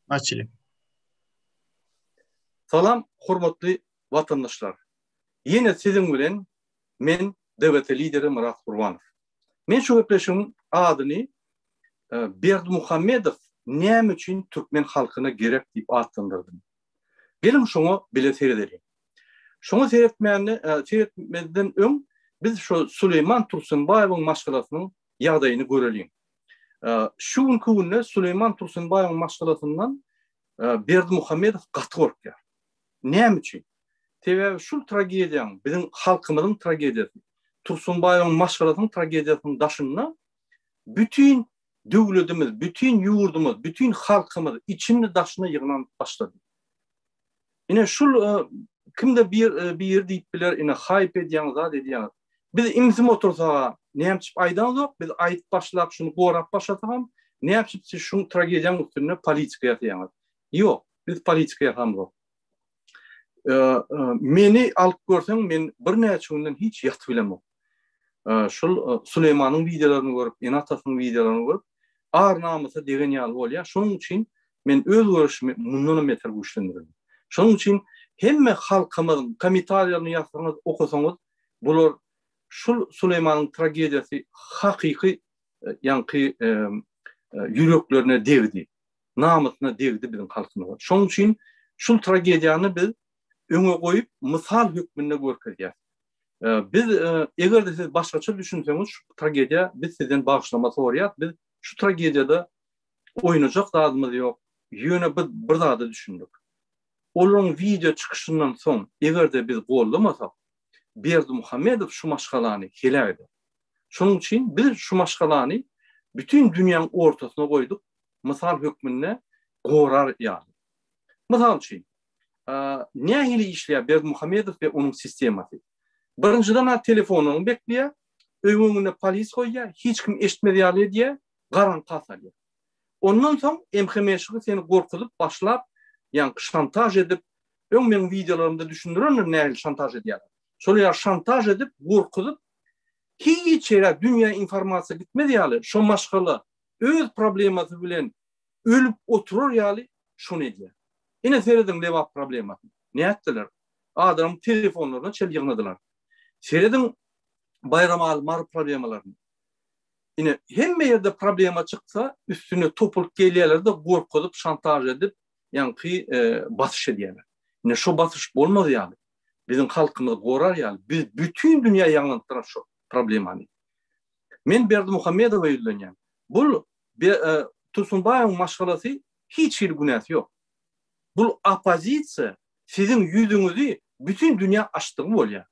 Açyly. Salam hormatly watandaşlar. Ýene siziň bilen men DWT lideri Myrat Gurbanow. Men şu gepleşigiň adyny Berdimuhamedow näme üçin türkmen halkyna gerek diýip atlandyrdym. Geliň şoňa bile seredeliň. Şoňa seretmände seretmezden öň biz şu Suleýman Tursunbaýewiň maşgalasynyň ýagdaýyny göreliň. Şu günki günde Suleýman Tursunbaýewiň maşgalasyndan Berdimuhamedow gaty gorkýar. Näme üçin? Sebäbi şul tragediýanyň, biziň halkymyzyň tragediýasy, Tursunbaýewiň maşgalasynyň tragediýasynyň daşynda bütin döwletimiz, bütin ýurdumyz, bütin halkymyz içini-daşyny ýygnanyp başlady. Ine şul kimde bir biri diýip biler, ine haýp edýäňiz, zat edýäňiz. Biz imsim otursaga, nämçip aýdaňzok, biz aýdyp başlap şuny gorap başlasagam, nämçip siz şuň tragediýaň üstünde politika ýasaýaňyz. Ýok, biz politika ýasamzok. Meni alyp görseň, men birnäçe günden hiç ýatyp bilemok. Şul Suleýmanyň wideolaryny görüp, ene-atasynyň wideolaryny görüp, ar-namysa degen ýaly bolýar. Şonuň üçin men öz görüşimi mundanam beter güýçlendirdim. Şonuň üçin hemme halkymyzyň kommentariýalaryny ýazsaňyz, okasaňyz, bular şul Suleýmanyň tragediýasy hakyky ýaňky ýüreklerine degdi. Namysyna degdi biziň halkymyzyň. Şonuň üçin şul tragediýany biz öňe goýup, mysal hökmünde görkezýäs. Biz eger-de siz başgaça düşünseňiz şu tragediýa biz sizden bagyşlama soraýas. Biz şu tragediýada oýnajak zadymyz ýok. Ýöne biz bir zada düşündik. Olaryň wideo çykyşyndan soň eger-de biz goldamasak, Berdimuhamedow şu maşgalany heläk eder. Şonuň üçin biz şu maşgalany bütin dünýäň ortasyna goýduk, mysal hökmünde gorar ýaly. Mysal üçin, nähili işleýär Berdimuhamedow we onuň sistemasy? Birinjiden-ä telefonyňy bekleýär, öýüň öňünde polis goýýar, hiç kim eşitmez ýaly edýär, garaňka salýar. Ondan soň MHM-şigi seni gorkuzyp başlap, ýaňky şantaž edip, öň meň wideolarymda düşündirendim nähili şantaž edýärler. Şol ýaly şantaž edip, gorkuzyp, hiç ýere dünýä informasiýa gitmez ýaly, şo maşgala öz problemasy bilen ölüp oturar ýaly şony edýär. Ine serediň Lebap problemasyny. Nätdiler? Adamyň telefonlaryna çel ýygnadylar. Serediň Baýramaly Mary problemalaryny. Ine hemme ýerde problema çyksa üstüne topulyp gelýärler-de gorkuzyp şantaž edip ýaňky basyş edýärler. Ine şo basyş bolmaz ýaly biziň halkymyzy gorar ýaly biz bütin dünýä ýaňlantdyrarys şo problemany. Men Berdimuhamedowa ýüzlenýän. Bul Tursunbaýewiň maşgalasy hiç hili günäsi ýok. Bul oppozisiýa siziň ýüzüňizi bütin dünýä açdygy bolýar.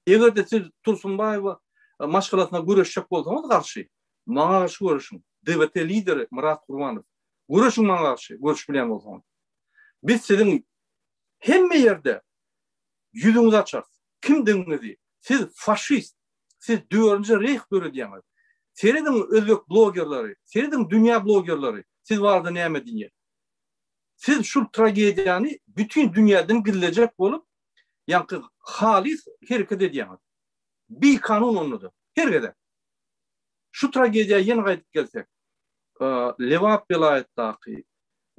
Eger-de siz Tursunbaýewa maşgalasyna göreşjek bolsaňyz garşy, maňa garşy göreşiň. DWT lideri Myrat Gurbanow. Göreşiň maňa garşy, göreşip bilýän bolsaňyz. Biz siziň hemme ýerde ýüzüňizi açarys. Kimdigiňizi. Siz faşist. Siz dördünji reýh döredýäňiz. Serediň özbek blogerleri, serediň dünýä blogerleri siz barada näme diýýär. Siz şul tragediýany bütin dünýäden gizlejek bolup, ýaňky halys hereket edýäňiz. Bikanun onda-da. Her gezek. Şu tragediýa ýene gaýdyp gelsek, Lebap welaýatdaky,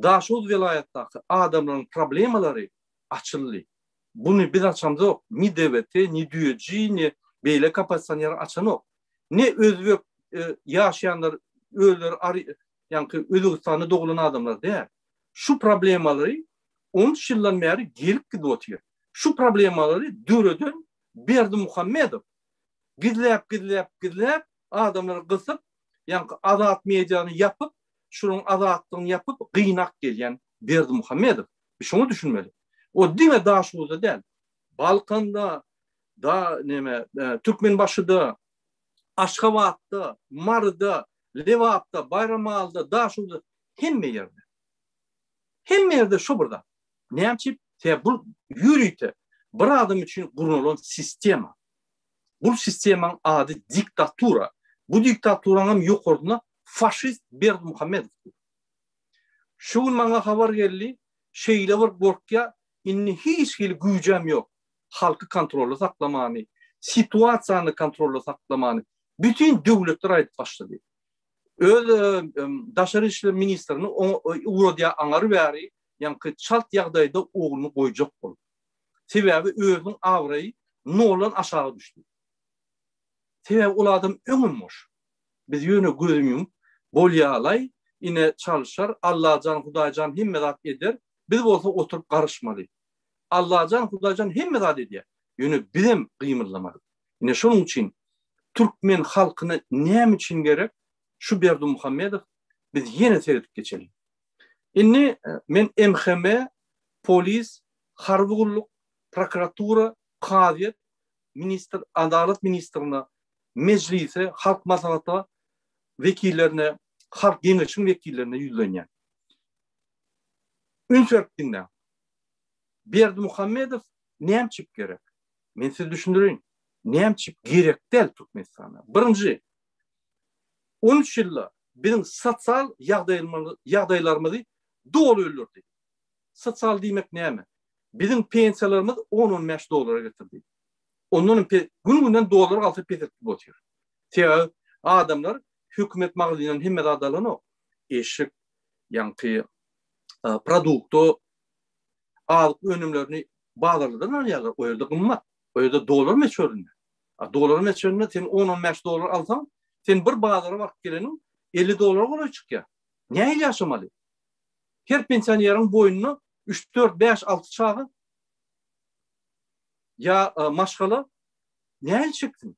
Daşoguz welaýatdaky adamlaryň problemalary açyldy. Buny biz açamzok, ni DWT, ni Düýeji, ni beýleki oppozisioner açanok. Ne özbek ýaşaýanlar özleri ýaňky Özbegistanda doglan adamlar däl. Şu problemalary 13 ýyldan bäri gelip gidip otyr. Şu problemalary döreden Berdimuhamedow. Gizläp, gizläp, gizläp adamlary gysyp, ýaňky azat mediany ýapyp, şularyň azatlygyny ýapyp gynak gelýän Berdimuhamedow. Biz şoňa düşünmeli. O diňe Daşoguzda däl. Balkanda, da neme, Türkmenbaşyda, Aşgabatda, Maryda, Lebapda, Baýramalyda, Daşoguzda hemme ýerde. Hemme ýerde şo bir zat. Näme üçin? Sebäbi bu ýörite bir adam üçin gurnalan sistema. Bu sistemaň ady diktatura. Bu diktaturaň hem ýokarsynda faşist Berdimuhamedow dur. Şu gün maňa habar geldi, şeýle bir gorkýar, indi hiç hili güýjem ýok. Halky kontrolda saklamany, situasiýany kontrolda saklamany bütin döwletler aýdyp başlady. Öz daşary işler ministrini ugradýar aňary bäri, ýaňky çalt ýagdaýda ogluny goýjak bolup. Sebäbi özüniň abraýy noldan aşaga düşdi. Sebäbi ol adam öňem boş. Biz ýöne gözüni ýumup, bolýalaý, ine çalşar, Allajan, Hudaýjan hemme zat eder, biz bolsa oturyp garyşmaly. Allajan, Hudaýjan hemme zat edýär. Ýöne bizem gymyldamaly. Ine şonuň üçin türkmen halkyna näme üçin gerek şu Berdimuhamedow biz ýene seredip geçeliň. Indi men MHM, polis, harby gulluk, prokuratura, kazyýet, ministr, adalat ministrine, mejlise, halk maslahata wekillerine, halk geňeşiň wekillerine ýüzlenýän. Üns berip diňläň. Berdimuhamedow näme üçin gerek? Men size düşündireýin. Näme üçin gerek däl Türkmenistana? Birinji, 13 ýylda biziň sosial ýagdaýlarymyzy doly öldürdi. Sosial diýmek näme? Biziň pensiýalarymyz on-on bäş dollara getirdi. Ondan hem gün-günden dollar galsa peseltip otyr. Sebäbi adamlar hökümet magazyndan hemme zat alanok. Eşik, ýaňky produkty, azyk önümlerini bazarlardan alýarlar. O ýerde gymmat. O ýerde dollar möçberinde. A dollar möçberinde sen on-on bäş dollar alsaň, sen bir bazara baryp geleniň 50 dollara golaý çykýar. Nähili ýaşamaly? Her pensioneriň boýnuna üç, dört, bäş, alty çaga ýa maşgala nähili çeksin?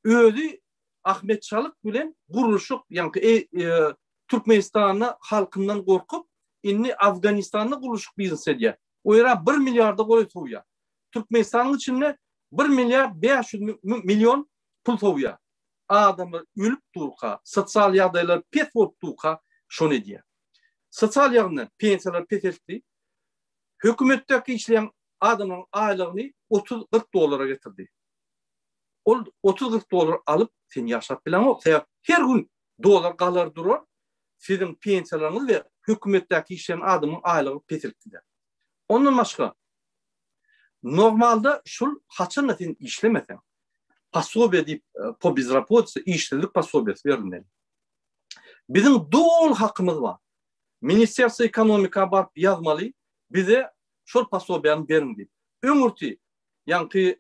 Özi Ahmet Çalyk bilen gurluşyk, ýaňky Türkmenistanda halkyndan gorkup, indi Afganistanda gurluşyk biznes edýär. O ýere 1 milliarda golaý sowýar. Türkmenistanyň içinde 1 milliard 500 million pul sowýar. Adamlar ölüp durka, sosial ýagdaýlar pes bolup durka şony edýär. Sosial ýagyndan pensiýalar peseltdi. Hökümetdäki işleýän adamlaryň aýlygyny 30-40 dollara getirdi. Ol 30-40 dollar alyp sen ýaşap bileňok. Sebäp her gün dollar galar durar, siziň pensiýalaryňyz we hökümetdäki işleýän adamyň aýlygy peselip gider. Ondan başga normalda şul haçanda sen işlemeseň posobiýa diýip po bezrabotice işsizlik posobiýasy berilmeli. Biziň doly hakymyz bar. Ministerstwo ekonomika baryp ýazmaly, bize şol posobiýany beriň diýip. Öňürti ýaňky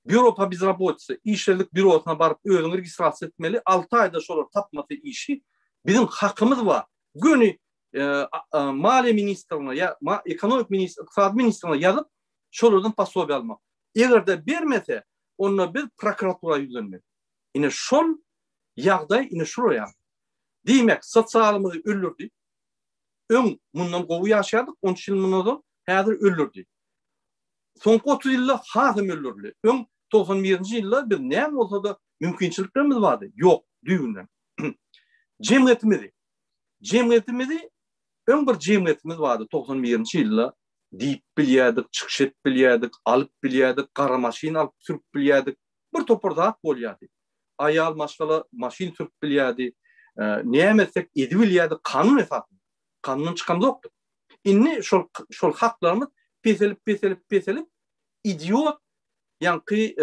Býuro po bezrabotice, işsizlik býurosyna baryp özüňi registrasiýa etmeli, 6 aýda şolar tapmasa işi, biziň hakymyz bar. Göni maliýe ministrine ýa ekonomik ministr, ykdysady ministrine ýazyp, şolardan posobiýa almak. Eger-de bermese, onda biz prokuratura ýüzlenmeli. Ine şol ýagdaý ine şular ýaly. Diýmek, sosialymyzy öldürdi. Öň mundan gowy ýaşaýardyk, 13 ýyl mundan ozal, häzir öldürdi. Soňky 30 ýylda hasam öldürildi. Öň 91-nji ýylda biz näme bolsa-da mümkinçiliklerimiz bardy. Ýok, düýbünden. Jemgyýetimizi, jemgyýetimizi öň bir jemgyýetimiz bardy 91-nji ýylda diýip bilýärdik, çykyş edip bilýärdik, alyp bilýärdik, gara maşyn alyp sürüp bilýärdik. Bir topar zat bolýardy. Aýal maşgala maşyn sürüp bilýärdi. Näme etsek edibilýärdik kanun esasynda. Kanundan çykamzokdyk. Indi şol şol haklarymyz peselip peselip peselip idiot ýaňky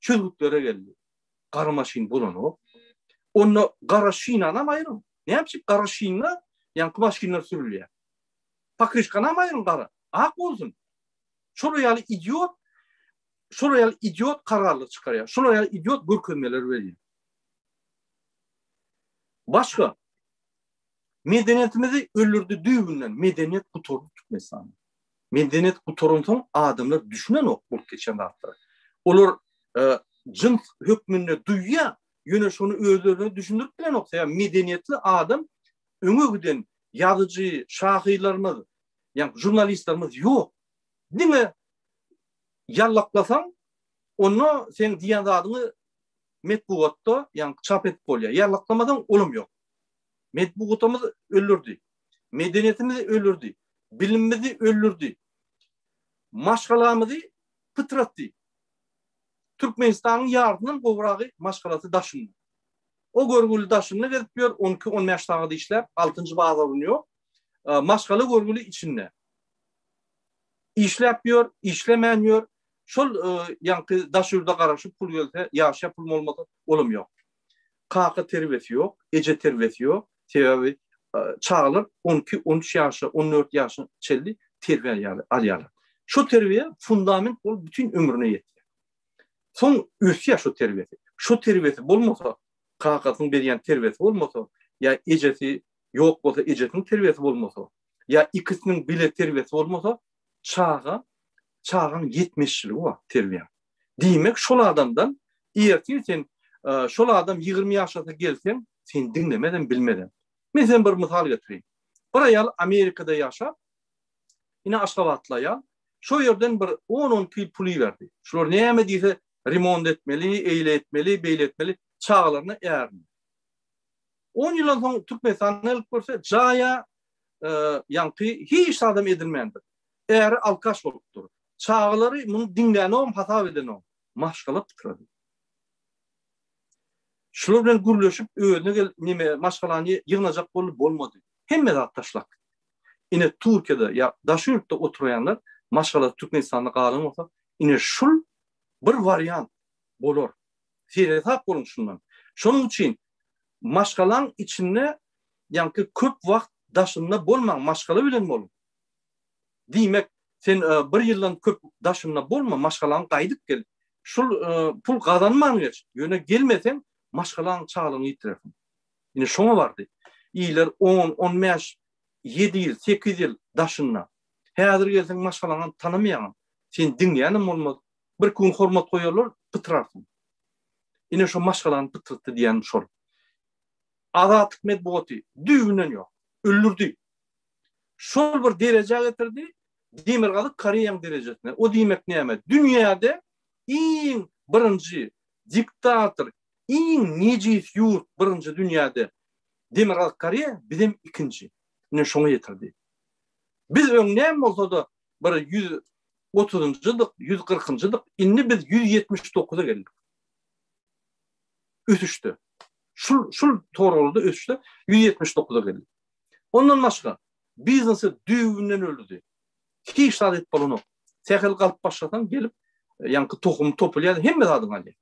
çözgütlere geldi. Gara maşyn bolanok. Onda gara şinanam aýryň. Näme üçin gara şina ýaňky maşynlar sürülýär? Pokryşkanam aýryň gara. Ak bolsun. Şolar ýaly idiot şolar ýaly idiot kararlar çykarýar. Şolar ýaly idiot görkezmeler berýär. Başga medeniýetimizi öldürdi düýbünden. Medeniýet gutardy Türkmenistanda. Medeniýet gutaransoň adamlar düşünenok bolup geçen zatlara. Olar e, jyns hökmünde duýýar, ýöne şony özlerine düşündirip bilenok. Sebäbi medeniýetli adam öňe giden ýazyjy, şahyrlarymyz, ýa žurnalistlerimiz ýok. Diňe ýallaklasaň, onda seň diýen zadyňy metbugatda, ýa çap edip bolýar. Ýallaklamasaň olam ýok. Metbugatymyzy öldürdi. Medeniýetimizi öldürdi. Bilimimizi öldürdi. Maşgalamyzy pytratdy. Türkmenistanyň ýarysyndan gowragy maşgalasy daşynda. O görgüli daşynda gezip ýör, on iki, on bäş sagat işläp, altynjy bazar güni ýok. Maşgala görgüli içinde. Işläp ýör, işlemän ýör. Şol ýaňky daş ýurda garaşyp pul gelse, ýaşaýar, pul bolmasa, olam ýok. Kaka terbiýesi ýok, eje terbiýesi ýok. Sebäbi çagalar 12, 13 ýaşa, 14 ýaşa çenli terbiýe alýarlar. Şo terbiýe fundament bolup bütin ömrüne ýetýär. Soň ösýär şo terbiýesi. Şo terbiýesi bolmasa, kakasynyň berýän terbiýesi bolmasa, ýa ejesi ýok bolsa ejesiniň terbiýesi bolmasa, ýa ikisiniň bile terbiýesi bolmasa, çaga çagaň ýetmezçiligi bar terbiýäň. Diýmek şol adamdan ertir sen şol adam 20 ýaşasa gelseň, seni diňlemezem bilmezem. Men sen bir mysal getireyim. Bir aýal Amerikada ýaşap, ine Aşgabatly aýal, şo ýerden bir 10-12 ýyl pul iberdi. Şular näme diýse remont etmeli, eýle etmeli, beýle etmeli, çagalaryna ärine. 10 ýyldan soň Türkmenistana gelip görse, jaýa ýaňky hiç zadam edilmändir. Äri alkaş bolupdyr. Çagalary muny diňlänogam, hasap edenok. Maşgala pytrady. Şular bilen gürleşip özüne gel neme maşgalany ýygnajak boldy, bolmady. Hemme zat taşlap gitdi. Ine Türkiýede ýa daşary ýurtda oturýanlar maşgalasy Türkmenistanda galan bolsa, ine şul bir wariant bolar. Seresap boluň şundan. Şonuň üçin maşgalaň içinde ýaňky köp wagt daşynda bolmaň, maşgala bilen boluň. Diýmek, sen bir ýyldan köp daşynda bolma, maşgalaň gaýdyp gel. Şul pul gazanman geç. Ýöne gelmeseň, maşgalaň, çagalaňy ýitirersiň. Ine şoňa bardy. Iler 10, 15, 7 ýyl, 8 ýyl daşynda. Häzir gelseň maşgalaňam tanamaýaňam. Seni diňleýänem bolmaz. Bir gün hormat goýarlar, pytrarsyň. Ine şo maşgalany pytratdy diýýänim şol. Azatlyk metbugaty düýbünden ýok. Öldürdi. Şol bir derejä getirdi, Demirgazyk Koreýaň derejesine. O diýmek näme? Dünýäde iň birinji diktator, iň nejis ýurt birinji dünýäde Demirgazyk Koreýa, bizem ikinji. Ine şoňa ýetirdi. Biz öň näme bolsa-da bir 130-njydyk, 140-njydyk, indi biz 179-a geldik. Ösüşde. Şul şul toralda ösüşde 179-a geldik. Ondan başga biznesi düýbünden öldürdi. Hiç zat edip bolanok. Sähel galyp başlasaň gelip ýaňky tohum topulýar, hemme zadyňy alýar.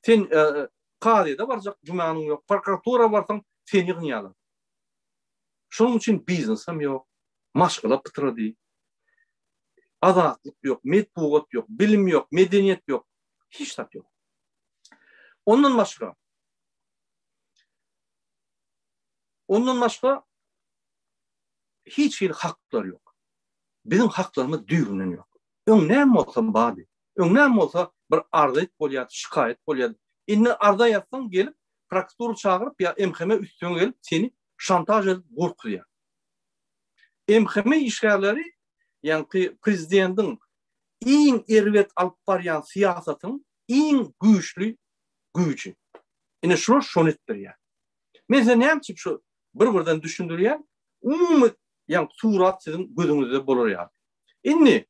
Sen e, kazyýa barjak gümanyň ýok, prokuratura barsaň seni ýygnaýarlar. Şonuň üçin biznes hem ýok, maşgala pytrady. Azatlyk ýok, metbugat ýok, bilim ýok, medeniýet ýok. Hiç zat ýok. Ondan başga Ondan başga hiç hili haklar ýok. Biziň haklarymyz düýbünden ýok. Öň näme bolsa bardy. Öň näme bolsa bir arza edip bolýardy, şikaýat bolýardy. Indi arza ýazsaň gelip prokuratura çagyryp ýa MHM üstüňe gelip seni şantaž edip gorkuzýar. MHM işgärleri ýaňky prezidentiň iň erbet alyp barýan syýasatyň iň güýçli güýji. Ine şular şony etdirýär. Men size näme üçin şu bir-birden düşündirýän, umumy ýaňky surat siziň gözüňizde bolar ýaly. Indi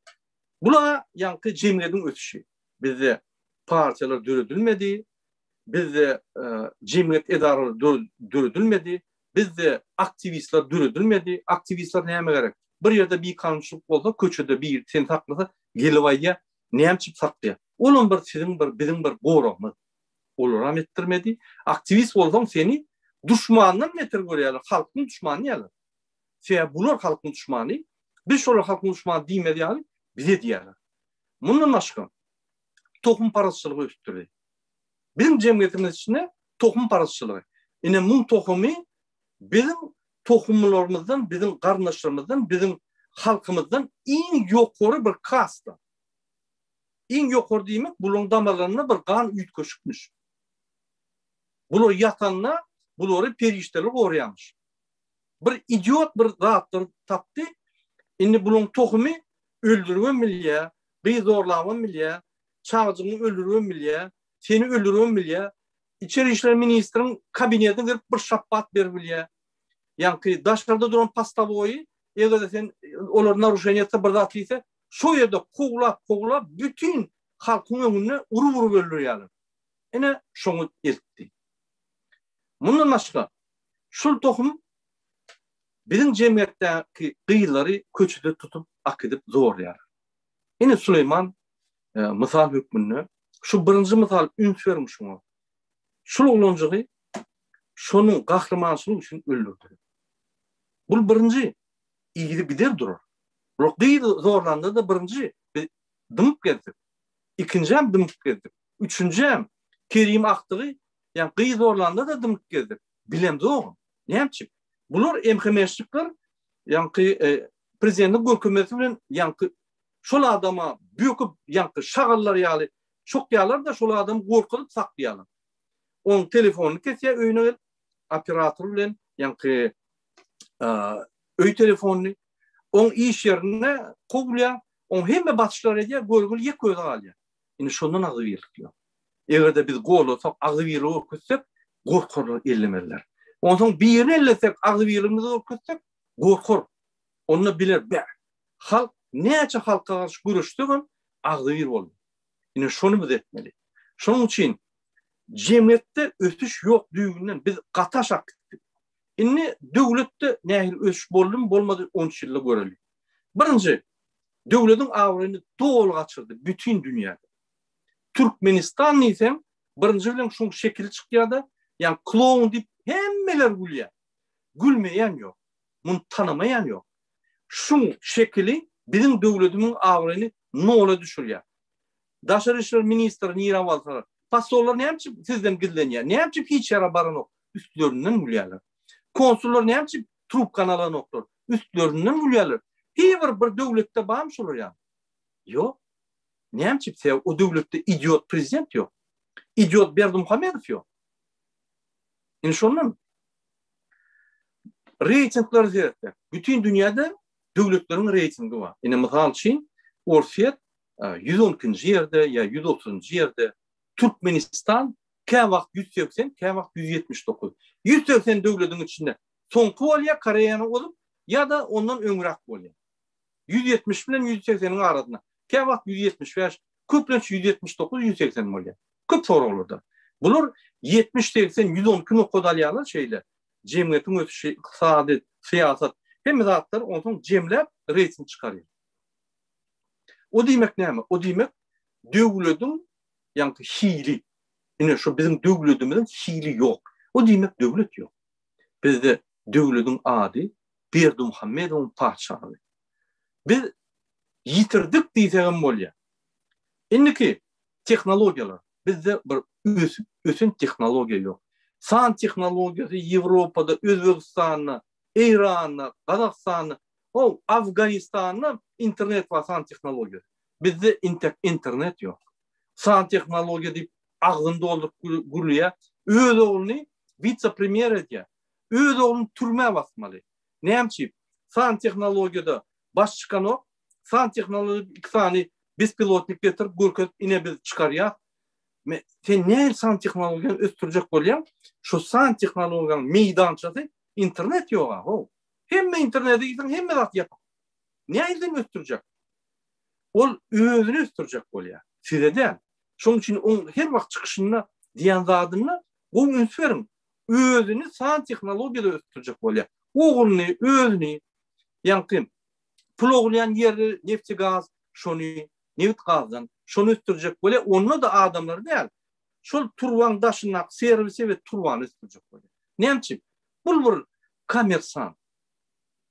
bula ýaňky jemgyýetiň ösüşi. Bizde partiýalar döredilmedi, bizde e, jemgyýet edaralary döredilmedi, bizde aktiwistler döredilmedi. Aktiwistler näme gerek? Bir ýerde bir kanunçylyk bolsa, köçede bir seni saklasa, gelip aýdýar, näme üçin saklaýar? Olam bir siziň bir biziň bir goragymyz. Olaram etdirmedi. Aktiwist bolsaň seni duşmandan beter görýärler, halkyň duşmany diýýärler. Sebäbi bular halkyň duşmany. Biz şolar halkyň duşmany diýmez ýaly bize diýýärler. Mundan başga tohumparazçylygy ösdürdi. Biziň jemgyýetimiz içinde tohumparazçylygy. Ine muň tohumy biziň tohumlarymyzdan, biziň garyndaşlarymyzdan, biziň halkymyzdan iň ýokary bir kasta. Iň ýokary diýmek bularyň damarlarynda bir gan üýtgeşikmiş. Bular ýatanda bulary perişdeler goraýarmyş. Bir idiot bir zatlar tapdy. Indi bularyň tohumy öldüribem bilýär, gyz zorlabam bilýär, çagajygyny öldüribem bilýär, seni öldüribem bilýär. Içeri işler ministriň kabinetine girip bir şapbat berip bilýär. Ýaňky daşarda duran postowoýy eger-de sen olar naruşeniýe etse bir zat diýse, Şo ýerde kowlap-kowlap bütin halkyň öňünde urup-urup öldürýärler. Ine, şoňa eltdi. Mundan başga, şul tohum biziň jemgyýetdäki gyzlary köçede tutup akidip zorlaýar. Ine Süleýman e, mysal hökmünde şu birinji mysal üns beriň şuňa. Şul oglanjygy. Şonuň gahrymançylygy üçin öldürdiler. Bul birinji yzy gider durar. Bular gyz zorlanda-da birinji biz dymyp gezdik. Ikinjäm dymyp gezdik. Üçünjäm Kerim akdygy ýa gyz zorlanda-da dymyp gezdik. Bilemzogam. Nämçik? Bular MHM-şnikler ýaňky prezidentiň görkezmesi bilen ýaňky şol adama böküp ýaňky şagallar ýaly çokýarlar-da şol adamy gorkuzyp saklaýarlar. Oň telefonyny kesýär öýüne gelip operator bilen ýaňky öý telefonyny oň iş ýerinde kowulýar, oň hemme basyşlary edýär, görgüli ýek özi galýar. Indi şondan agzybirlik ýok. Eger-de biz gollasak, agzybirlik görkezsek, gorkarlar, ellemezler. Onsoň birini ellesek, agzybirligimizi görkezsek, gorkar. Onda biler, bä, halk näçe halka garşy göreşsegem, agzybir boldy. Ine şony biz etmeli. Şonuň üçin jemgyýetde ösüş ýok düýbünden biz gaty aşak gitdik. Indi döwletde nähili ösüş boldumy bolmady 13 ýylda göreli. Birinji, döwletiň abraýyny doly gaçyrdy bütin dünýäde. Türkmenistan diýseň, birinji bilen şoň şekili çykýar-da, ýa kloun diýip hemmeler gülýär. Gülmeýän ýok. Muny tanamaýan ýok. Şuň şekili biziň döwletimiň abraýyny nola düşürýär. Daşary işler ministri nirä barsalar, posollar näme üçin sizden gizlenýär? Näme üçin hiç ýere baranok? Üstlerinden gülýärler. Konsullar näme üçin trubkany alanoklar? Üstlerinden gülýärler. Hiý bir bir döwletde barmy şolar ýaly? Ýok. Näme üçin? Sebäbi o döwletde idiot prezident ýok. Idiot Berdimuhamedow ýok. Indi şondan reýtingleri seretsek, bütin dünýäde döwletleriň reýtingi bar. Ine mysal üçin, Orsýet 112-nji ýerde ýa 130-njy ýerde, Türkmenistan käwagt 180, käwagt 179. 180 döwletiň içinde soňky bolýar, Koreýany ozup ýa-da ondan öňräk bolýar. 170 bilen 180-iň arasynda. Käwagt 175, köplenç 179, 180 bolýar. Köp soraglarda. Bular 70, 80, 112 nokat alýarlar şeýle. Jemgyýetiň ösüşi, ykdysady, syýasat, hemme zatlar onsoň jemläp reýting çykarýar. O diýmek näme? O diýmek döwlediň ýaňky hili. Ine şu biziň döwledimiziň hili ýok. O diýmek döwlet ýok. Bizde döwlediň ady Berdimuhamedowyň patyşalygy. Biz ýitirdik diýsegem bolýar. Indiki tehnologiýalar. Bizde bir ösüp ösen tehnologiýa ýok. San tehnologiýasy Ýewropada, Özbegistanda, Eýranda, Gazagystanda, o Afganistanda internet bar san tehnologiýasy. Bizde intek internet ýok. San tehnologiýa diýip agzyny dolduryp gürleýär. Öz ogluny wise-premýer edýär. Öz ogluny türmä basmaly. Näme üçin? San tehnologiýada baş çykanok. San tehnologiýada iki sany bespilotnik getirip görkezip ine biz çykarýas. Sen nähili san tehnologiýany ösdürjek bolýaň? Şu san tehnologiýanyň meýdançasy internet ýok-a, how. Hemme internete girseň hemme zat ýapyk. Nähili sen ösdürjek? Ol özüni ösdürjek bolýar. Size däl. Şonuň üçin oň her wagt çykyşynda diýen zadyna gowy üns beriň. Özüni san tehnologiýada ösdürjek bolýar. Ogluny, özüni, ýaňky pul ogurlaýan ýeri neftegaz, şony nebit-gazdan, şony ösdürjek bolýar. Onda-da adamlary däl. Şol turbaň daşyndaky serwisi we turbany ösdürjek bolýar. Näme üçin? Bul bir kommersant.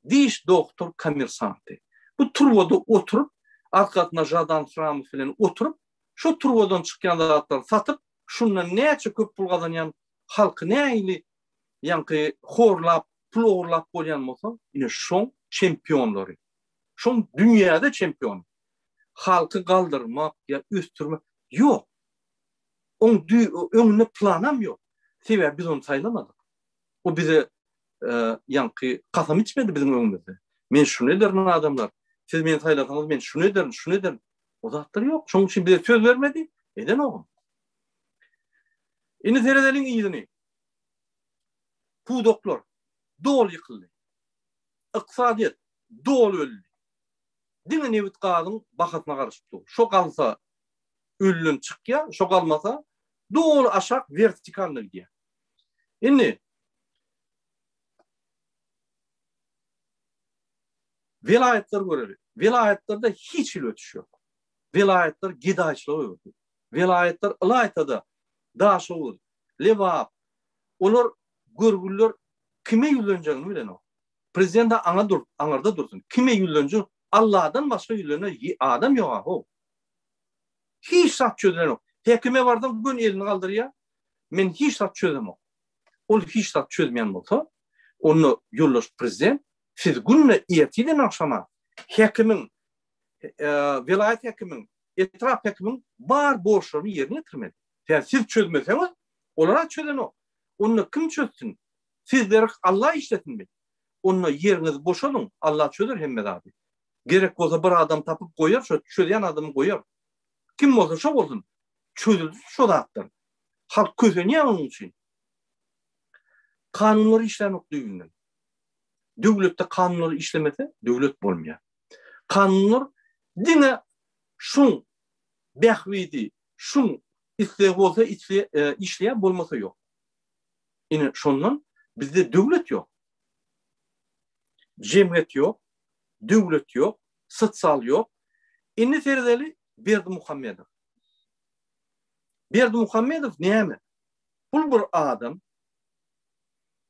Diş dogtor kommersanty. Bu turbada oturyp, arkasynda Žadan Hramow bilen oturyp, şo turbadan çykýan zatlary satyp, şundan näçe köp pul gazanýan halky nähili ýaňky horlap, pul ogurlap bolýan bolsa, ine şoň çempionlary. Şoň dünýäde çempiony. Halky galdyrmak ýa ösdürmek ýok. Oň öňünde planam ýok. Sebäbi biz ony saýlamadyk. O bize ýaňky kasam içmedi biziň öňümizde. Men şuny ederin adamlar. Siz meni saýlasaňyz men şuny ederin, şuny ederin. O zatlar ýok. Şonuň üçin bize söz bermedi. Edenogam. Indi seredeliň yzyny. Pudaklar doly ýykyldy. Ykdysadyýet doly öldi. Diňe nebit gazyň bahasyna garaşyp dur. Şo galsa ölüden çykýar, şo galmasa doly aşak wertikalny gidýär. Indi welaýatlary göreli. Welaýatlarda hiç hili ösüş ýok. Welaýatlar gedaýçylyga öwrüldi. Welaýatlar ylaýta-da Daşoguz, Lebap olar Görgüliler kime ýüzlenjegini bilenok. Prezident aňa dur, aňyrda dursun. Kime ýüzlenjek? Alladan başga ýüzlener adam ýok-a how. Hiç zat çözülenok. Hekime barsaň göni elini galdyrýar. Men hiç zat çözemok. Ol hiç zat çözmeýän bolsa, onda ýoldaş prezident siz günde ertirden agşama hekimiň, welaýat hekimiň, etrap hekimiň bar borçlaryny ýerine ýetirmeli. Sebäbi siz çözmeseňiz, olar-a çözenok. Onda kim çözsün? Sizleri Alla işlesinmi? Onda ýeriňizi boşadyň, Alla çözer hemme zady. Gerek bolsa bir adam tapyp goýar, şo çözýän adamy goýar. Kim bolsa şo bolsun. Çözülsin şo zatlar. Halk kösenýär onuň üçin. Kanunlar işlänok düýbünden. Döwletde kanunlar işlemese, döwlet bolmaýar. Kanunlar diňe şuň bähbidi, şuň islegi bolsa işleýär, bolmasa ýok. Ine şondan bizde döwlet ýok. Jemgyýet ýok, döwlet ýok, sosial ýok. Indi seredeli Berdimuhamedow. Berdimuhamedow näme? Bul bir adam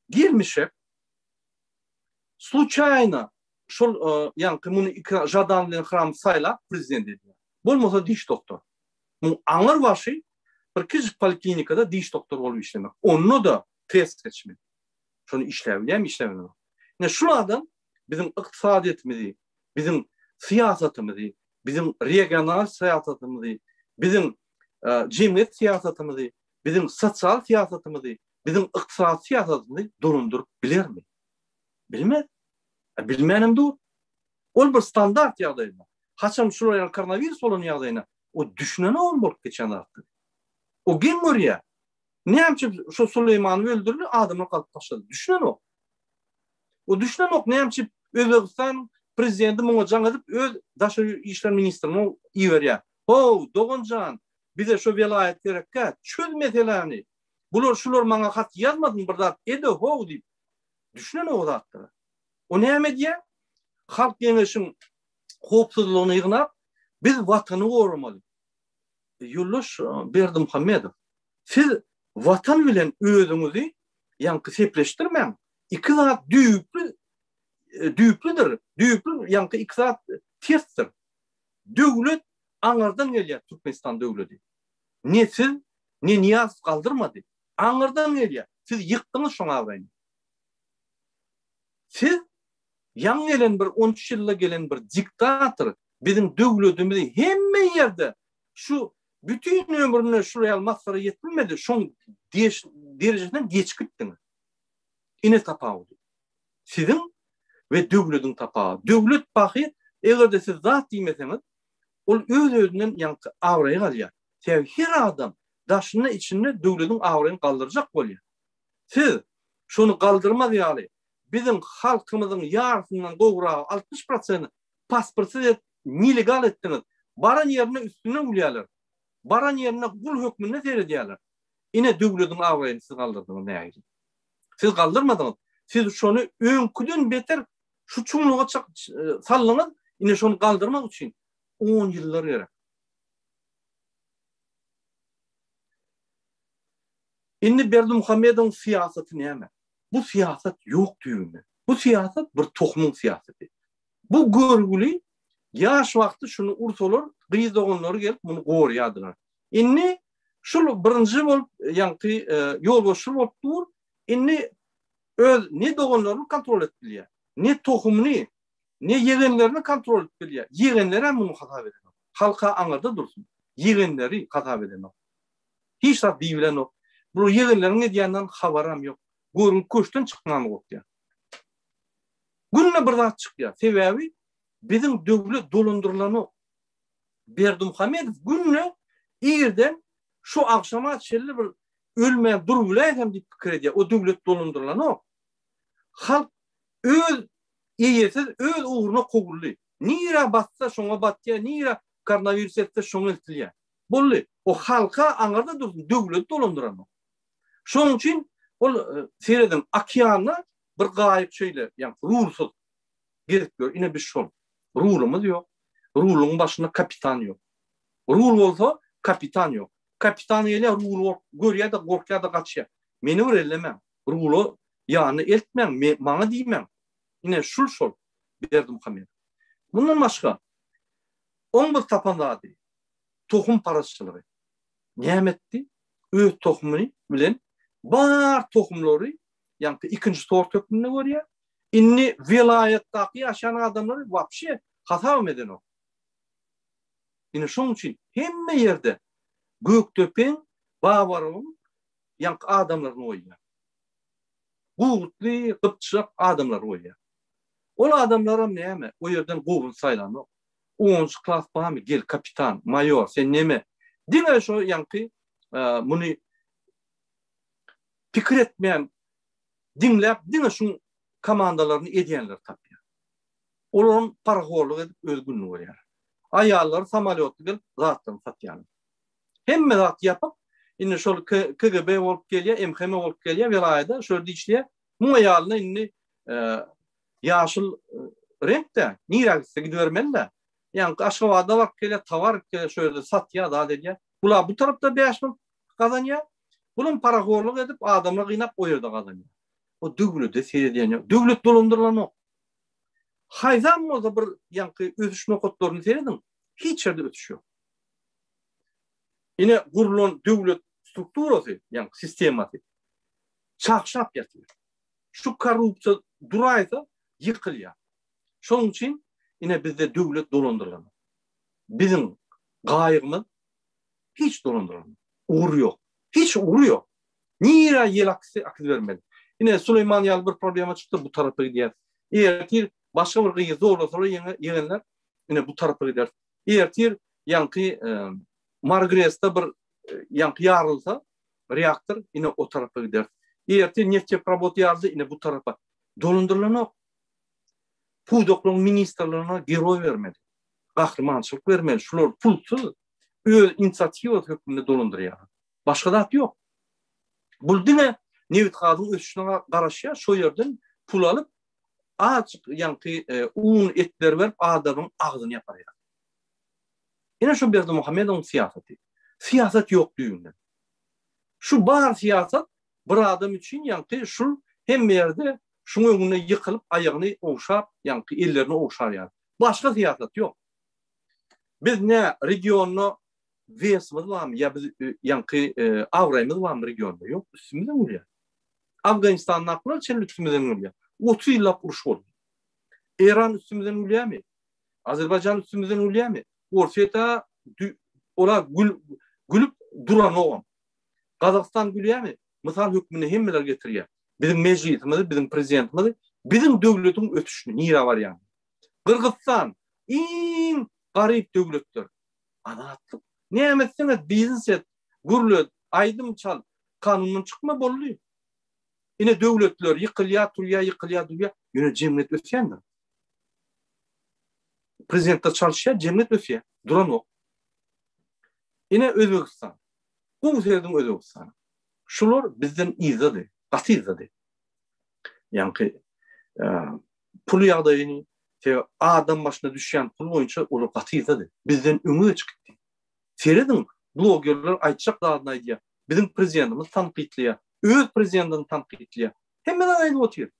gelmişek sluçaýno şol ýaňky muny iki Žadan bilen Hram saýlap prezident edýär. Bolmasa diş doktor. Muň aňyr başy bir kiçijik poliklinikada diş doktor bolup işlemek. Onda-da test geçmek. Şony işläbilýärmi, işläbilmezmi? Ine şul adam biziň ykdysadyýetimizi, biziň syýasatymyzy, biziň regional syýasatymyzy, biziň jemgyýet syýasatymyzy, biziň sosial syýasatymyzy, biziň ykdysady syýasatymyzy dolandyryp bilermi? Bilmez. Bilmänem dur. Ol bir standart ýagdaýda. Haçan şular ýaly koronawirus bolan ýagdaýynda o düşünenok bolup geçen zatlar. O geň görýär. Näme üçin şo Suleýmany öldürdi, adamlar galyp başlady. Düşünenok. O düşünenok näme üçin Özbegistan prezidenti muňa jaň edip öz daşary işler ministrini iberýär. How, doganjan, bize şo welaýat gerekkä, çöz meseläni. Bular şular maňa hat ýazmasyn bir zat ede how diýip. Düşünenok o zatlara. O näme edýär? Halk geňeşiň howpsuzlygyny ýygnap, biz watany goramaly. Ýoldaş Berdimuhamedow, siz watan bilen özüňizi ýaňky sepleşdirmäň. Iki zat düýpli düýplüdir. Düýpli ýaňky iki zat tersdir. Döwlet aňyrdan gelýär Türkmenistan döwleti. Ne siz, ne Nyýazow galdyrmady. Aňyrdan gelýär. Siz ýykdyňyz şoň abraýyny. Siz ýaňy gelen bir 13 ýylda gelen bir diktator biziň döwletimizi hemme ýerde şu bütin ömründe şul ýaly masgara ýetilmedi, şoň derejesinden geçip gitdiňiz. Ine tapawudy. Siziň we döwlediň tapawudy. Döwlet pahyr, eger-de siz zat diýmeseňiz, ol öz-özünden ýaňky abraýy galýar. Sebäbi her adam daşynda içinde döwlediň abraýyny galdyrjak bolýar. Siz şony galdyrmaz ýaly biziň halkymyzyň ýarysyndan gowragy 60 prosenti pasportsyz edip nelegal etdiňiz. Baran ýerinde üstünden gülýärler. Baran ýerinde gul hökmünde seredýärler. Ine döwlediň abraýyny siz galdyrdyňyz nähili. Siz galdyrmadyňyz. Siz şony öňküden beter şu çuňluga saldyňyz. Ine şony galdyrmak üçin 10 ýyllar gerek. Indi Berdimuhamedowyň syýasaty näme? Bu syýasat ýok düýbünde. Bu syýasat bir tohumyň syýasaty. Bu görgüli ýaş wagty şuny ursalar, gyz doganlary gelip muny gorýardylar. Indi şul birinji bolup, ýaňky ýolbaşçy bolup dur. Indi öz ne doganlaryny kontrol edip bilýär, ne tohumyny, ne ýegenlerini kontrol edip bilýär. Ýegenlerem muny hasap edenok. Halka aňyrda dursun. Ýegenleri hasap edenok. Hiç zat diýibilenok. Bu ýegenleriň edýänden habaram ýok. Görgüli köşkden çykman gorkýar. Günde bir zat çykýar. Sebäbi biziň döwlet dolandyrylanok. Berdimuhamedow günde irden şu agşama çenli bir ölmän durubiläýsem diýip pikir edýär. O döwlet dolandyrylanok. Halk öz eýesiz öz ugruna kowuldy. Nirä batsa şoňa batýar, nirä koronawirus etse şoňa eltilýär. Boldy. O halka aňyrda dursun, döwleti dolandyranok. Şonuň üçin ol serediň okeanda bir gaýyk şeýle, ýagny rulsuz gezip ýör. Ine biz şol. Rulumyz ýok. Ruluň başynda kapitan ýok. Rul bolsa kapitan ýok. Kapitan gelýär, ruly görýär-de, gorkýar-da gaçýar. Meni bir ellemäň. Rula ýanyna eltmäň, maňa diýmäň. Ine şul şol Berdimuhamedow. Mundan başga oň bir tapan zady tohum parazçylygy. Näme etdi? Öz tohumy bilen bar tohumlary ýaňky ikinji sort hökmünde görýär. Indi welaýatdaky ýaşaýan adamlary wapşe hasabam edenok. Ine şoň üçin hemme ýerde Gökdepeň, Babarowyň ýaňky adamlaryny goýýar. Gurtly, gypjak adamlary goýýar. Ol adamlaram näme, o ýerden gowuny saýlanok. Onunjy klas barmy, gel kapitan, maýor, sen neme? Diňe şo ýaňky muny pikir etmän diňläp diňe şuň komandalaryny edýänleri tapýar. Olaram parahorlyk edip öz gününi görýär. Aýallary samolýotly gelip zatlaryny satýarlar. Hemme zat ýapyk. Indi şol KGB bolup gelýär, MHM bolup gelýär welaýada, şo ýerde işleýär. Muň aýalyna indi ýaşyl reňk-dä, nirä gitse gidibermeli-dä. Ýaňky Aşgabada baryp gelýär, towar alyp gelýär, şo ýerde satýar, zat edýär. Bular bu tarapda 5000 gazanýar. Bulam parahorlyk edip, adamlary gynap o ýerde gazanýar. O döwlete seredýän ýok. Döwlet dolandyrylanok. Haýsam bolsa bir ýaňky ösüş nokatlaryny serediň, hiç ýerde ösüş ýok. Ine gurlan döwlet strukturasy, ýaňky sistemasy çagşap ýatyr. Şu korrupsiýa duraýsa ýykylýar. Şonuň üçin ine bizde döwlet dolandyrylanok. Biziň gaýygymyz hiç dolandyrylanok. Ugry ýok. Hiç ugry ýok. Nirä ýel akse akyzybermeli. Ine Suleýman ýaly bir problema çyksa bu tarapa gidýär. Ertir başga bir gyzy zorlasalar ýegenler ine bu tarapa gider. Ertir ýaňky Margresde bir ýaňky ýarylsa reaktor ine o tarapa gider. Ertir nefteprobot ýarylsa ine bu tarapa. Dolandyrylanok. Pudaklaryň ministrlerine geroý bermeli. Gahrymançylyk bermeli. Şular pulsuz öz inisiatiwasy hökmünde dolandyrýarlar. Başga zat ýok. Bul diňe nebit-gazyň ösüşine garaşýar, şo ýerden pul alyp, azjyk ýaňky un, etleri berip adamyň agzyny ýaparýar. Ine şu Berdimuhamedowyň syýasaty. Syýasat ýok düýbünden. Şu bar syýasat bir adam üçin ýaňky şul hemme ýerde şuň öňünde ýykylyp aýagyny ogşap, ýaňky ellerini ogşar ýaly. Başga syýasat ýok. Biz nä regionda wesimiz barmy ýa biz ýaňky abraýymyz barmy regionda? Ýok, üstümizden gülýär. Afganistandakylar çenli üstümizden gülýär. 30 ýyllap uruş boldy. Eýran üstümizden gülýärmi? Azerbaýjan üstümizden gülýärmi? Orsýet-ä ola gül gülüp duranogam. Gazagystan gülýärmi? Mysal hökmünde hemmeler getirýär. Biziň mejlisimizi, biziň prezidentimizi, biziň döwletiň ösüşini nirä barýanyny. Gyrgyzystan iň garyp döwletler. Azatlyk. Näme etseň et, biznes et, gürlet, aýdym çal, kanundan çykma boldy. Ine döwletler ýykylýar, turýar, ýykylýar, durýar. Ýöne jemgyýet ösýändir. Prezidentler çalyşýar, jemgyýet ösýär. Duranok. Ine Özbegistan. Gowy serediň Özbegistana. Şular bizden yzdady, gaty yzdady. Ýaňky pul ýagdaýyny, sebäbi adam başyna düşýän pul boýunça olar gaty yzdady. Bizden öňe geçip gitdi. Serediň, blogerler aýtjak zadyny aýdýar. Biziň prezidentimiz tankytlaýar. Öz prezidentini tankytlaýar. Hemme zat aýdyp otyr.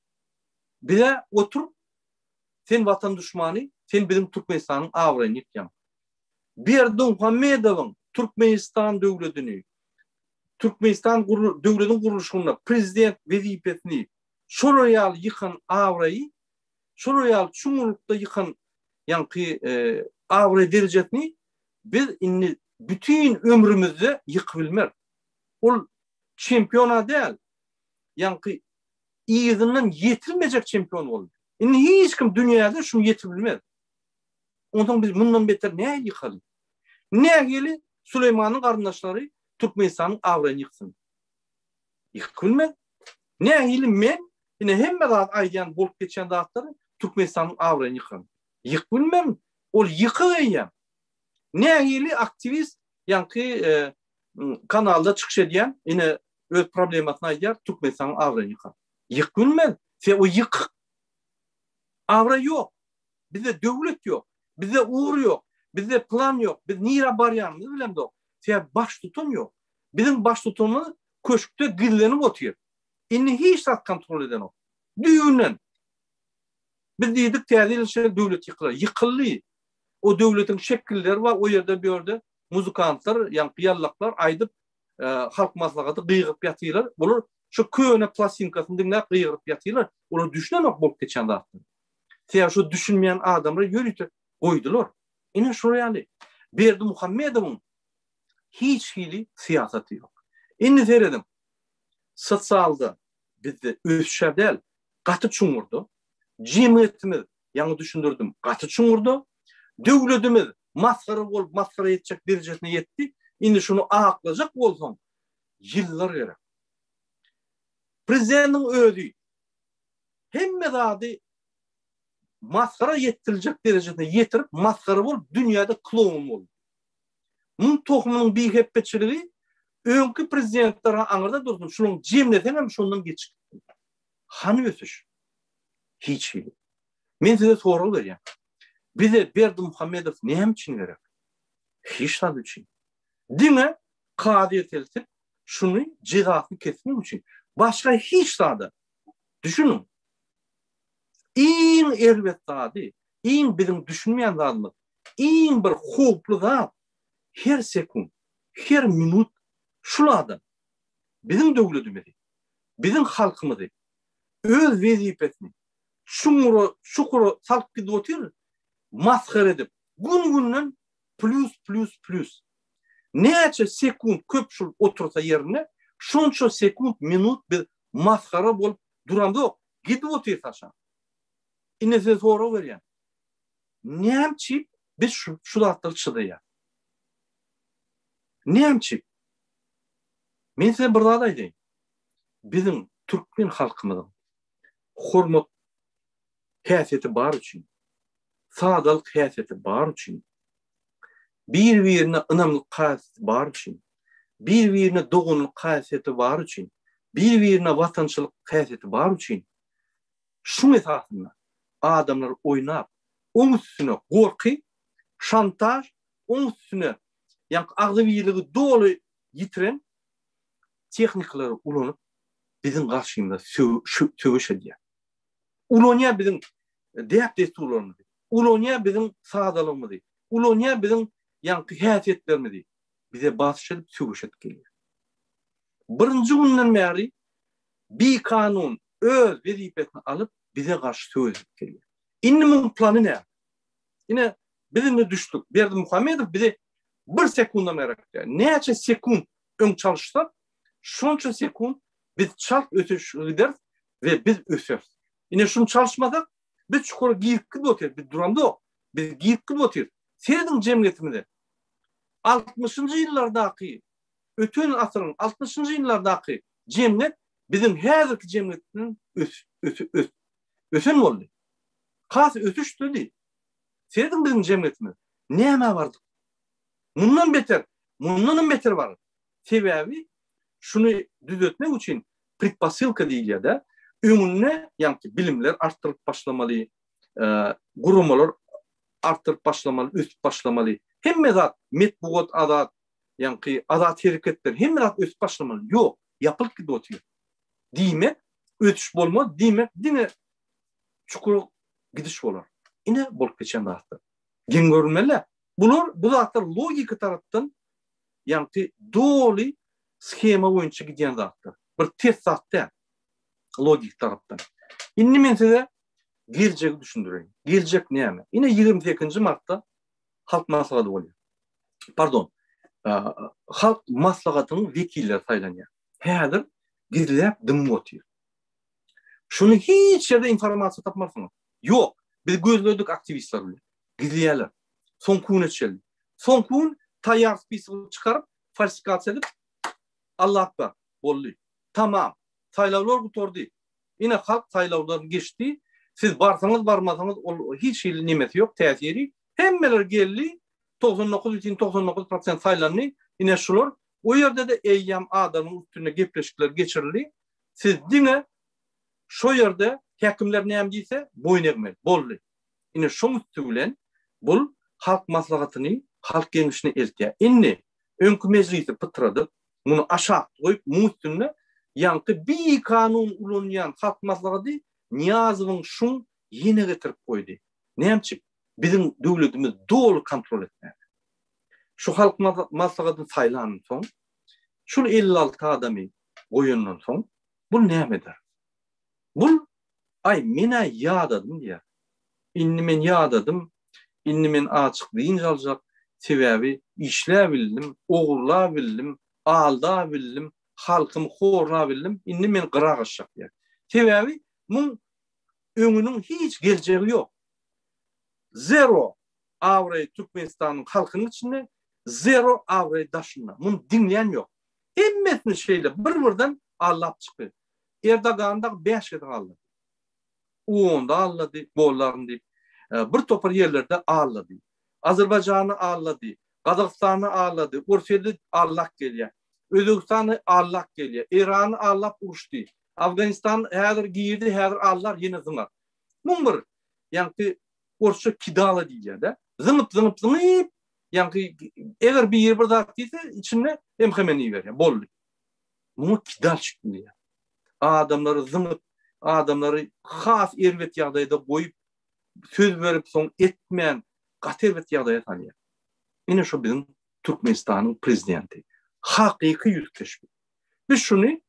Bize oturyp, sen watan duşmany, sen biziň Türkmenistanyň abraýyny ýykýaň. Berdimuhamedowyň Türkmenistan döwletini, Türkmenistan döwletiň gurluşygynda prezident wezipesini şolar ýaly ýykan abraýy, şolar ýaly çuňňurlykda ýykan ýaňky abraý derejesini biz indi bütin ömrümizde ýykyp bilmeris. Ol çempion-a däl, ýaňky yzyndan ýetilmejek çempion boldy. Indi hiç kim dünýäde şuny ýetip bilmez. Onsoň biz mundan beter nähili ýykaly? Nähili Süleýmanyň garyndaşlary Türkmenistanyň abraýyny ýyksyn? Ýykyp bilmez. Nähili men ine hemme zat aýdýan bolup geçýän zatlary Türkmenistanyň abraýyny ýykaryn? Ýykyp bilmerin. Ol ýykyk eýýäm. Nähili aktiwist ýaňky e, kanalda çykyş edýän ine öz problemasyny aýdýar Türkmenistanyň abraýyny ýykar. Ýykyp bilmez. Se o ýykyk. Abraý ýok. Bizde döwlet ýok. Bizde ugur ýok. Bizde plan ýok. Biz nirä barýanymyzy bilemzok. Sebäbi baştutan ýok. Biziň baştutanymyz köşkde gizlenip otyr. Indi hiç zat kontrol edenok. Düýbünden. Biz diýdik täze ýyl içinde döwlet ýykylar. Ýykyldy. O döwletiň şekilleri bar, o ýerde bu ýerde muzykantlar, ýaňky ýallaklar aýdyp, halk maslahaty gygyryp ýatyrlar. Bular şu köne plastinkasyny diňläp gygyryp ýatyrlar. Olar düşünenok bolup geçen zatlara. Sebäbi şu düşünmeýän adamlary ýörite goýdular. Ine şular ýaly. Berdimuhamedowyň hiç hili syýasaty ýok. Indi serediň. Sosialda bizde ösüş-ä däl, gaty çuňňurda. Jemgyýetimiz, ýaňy düşündirdim, gaty çuňňurda. Döwletimiz masgara bolup, masgara etjek derejesine ýetdi. Indi şuny aklajak bolsaň, ýyllar gerek. Prezidentiň özi hemme zady masgara ýetdiriljek derejesine ýetirip, masgara bolup, dünýäde kloun boldy. Muň tohumynyň bihepbeçiligi öňki prezidentler aňyrda dursun, şularyň jemleseňem şondan geçip gitdi. Hany ösüş? Hiç hili. Men size sorag berýän. Bize Berdimuhamedow näme üçin gerek? Hiç zat üçin. Diňe kazyýet eltip, şuny jezasyny kesmek üçin. Başga hiç zada. Düşüniň. Iň erbet zady, iň biziň düşünmeýän zadymyz, iň bir howply zat her sekunt, her minut şul adam biziň döwletimizi, biziň halkymyzy öz wezipesini çuňňura, çukura salyp gidip otyr, masgara edip, gün-günden plýus, plýus, plýus. Näçe sekunt köp şul otursa ýerinde, şonça sekunt, minut biz masgara bolup duramzok, gidip otyrys aşak. Indi size sorag berýän. Näme üçin biz şu şu zatlara çydaýas? Näme üçin? Men size bir zat aýdaýyn. Biziň türkmen halkymyzyň hormat häsiýeti bar üçin, sadalyk häsiýeti bar üçin, bir-birine ynamlyk häsiýeti bar üçin, bir-birine doganlyk häsiýeti bar üçin, bir-birine watançylyk häsiýeti bar üçin Şuň esasynda adamlar oýnap, oň üstüne gorky, şantaž, oň üstüne ýaňky agzybirligi doly ýitiren tehnikalary ulanyp biziň garşymyza söweş edýär. Ulanýar biziň däp-dessurlarymyzy, ulanýar biziň sadalygymyzy, ulanýar biziň ýaňky häsiýetlerimizi bize basyş edip söweş edip gelýär. Birinji günden bäri bikanun öz wezipesini alyp bize garşy söweş edip gelýär. Indi muň plany näme? Ine biz indi düşdük. Berdimuhamedow bize bir sekundam gerek däl. Näçe sekunt öň çalyşsak, şonça sekunt biz çalt ösüş gideris we biz öseris. Ine şuny çalyşmasak, biz çukura girip gidip otyrys. Biz duramzok. Biz girip gidip otyrys. Serediň jemgyýetimize. Altmyşynjy ýyllardaky öten asyryň altmyşynjy ýyllardaky jemgyýet biziň häzirki jemgyýetden ösen boldy. Has ösüşdidi. Serediň biziň jemgyýetimiz nämä bardyk? Mundan beter, mundanam beter barar. Sebäbi şuny düzetmek üçin predposylka diýilýär-de, öňünde ýaňky bilimler artdyryp başlamaly, guramalar artdyryp başlamaly, ösüp başlamaly. Hemme zat, metbugat azat, ýaňky azat hereketler, hemme zat ösüp başlamaly. Ýok, ýapylyp gidip otyr. Diýmek, ösüş bolmaz, diýmek, diňe çukura gidiş bolar. Ine bolup geçen zatlar. Geň görünmeli. Bular, bu zatlar logika tarapdan ýaňky doly shema boýunça gidýän zatlar. Bir ters zat däl. Logik tarapdan. Indi men size geljegi düşündireýin. Geljek näme? Ine 28-nji martda Halk maslahaty bolýar. Pardon. Halk maslahatynyň wekilleri saýlanýar. Häzir gizläp dymyp otyr. Şuny hiç ýerde informasiýa tapmarsyňyz. Ýok. Biz gözledik aktiwistler bilen. Gizleýärler. Soňky güne çenli. Soňky gün taýýar spisogy çykaryp, falsifikasiýa edip, Allah akbar, boldy. Tamam. Saýlawlar gutardy. Ine halk saýlawlaryny geçdi. Siz barsaňyz barmasaňyz ol hiç hili nemesi ýok, täsiri. Hemmeler geldi. 99,99 prosent saýlandy. Ine şular. O ýerde-de eýýäm adamyň üstünde gepleşikler geçirildi. Siz diňe şo ýerde häkimler näme diýse boýun egmeli. Boldy. Ine şoň üsti bilen bul Halk Maslahatyny Halk Geňeşine eltýär. Indi öňki mejlisi pytradyp, muny aşakda goýup, muň üstünde. Ýaňky bikanun ulanýan Halk Maslahaty Nyýazowyň şuň ýene getirip goýdy. Nämçik? Biziň döwletimiz doly kontrol etmäge. Şu Halk Maslahatyny saýlandan soň, şul 56 adamy goýandan soň, bul näme eder? Bul, aý, men-ä ýadadym diýer. Indi men ýadadym, indi men açyk dynç aljak, sebäbi işläbildim, ogurlabildim, aldabildim, halkymy horlabildim, indi men gyra gaçjak diýer. Sebäbi muň öňüniň hiç geljegi ýok. Zero abraý Türkmenistanyň halkynyň içinde, zero abraý daşynda. Muny diňleýän ýok. Hemmesini şeýle bir-birden aldap çykdy. Erdogan dagy bäş gezek aldady. Onda aldady, gollaryn diýip. Bir topar ýerlerde aldady. Azerbaýjany aldady, Gazagystany aldady, Orsýeti aldap gelýär. Özbegistany aldap gelýär. Eýrany aldap uruşdy. Afganistan häzir girdi, häzir aldar, ýene zyňar. Muň bir ýaňky orsça kidala diýilýär-de. Zyňyp, zyňyp, zyňyp, ýaňky eger biri bir zat diýse, içinde MHM-ni iberýär. Boldy. Muňa kidalçik diýilýär. Adamlary zyňyp, adamlary has erbet ýagdaýda goýup, söz berip soň etmän gaty erbet ýagdaýa salýar. Ine şu biziň Türkmenistanyň prezidenti. Hakyky ýüz keşbi. Biz şuny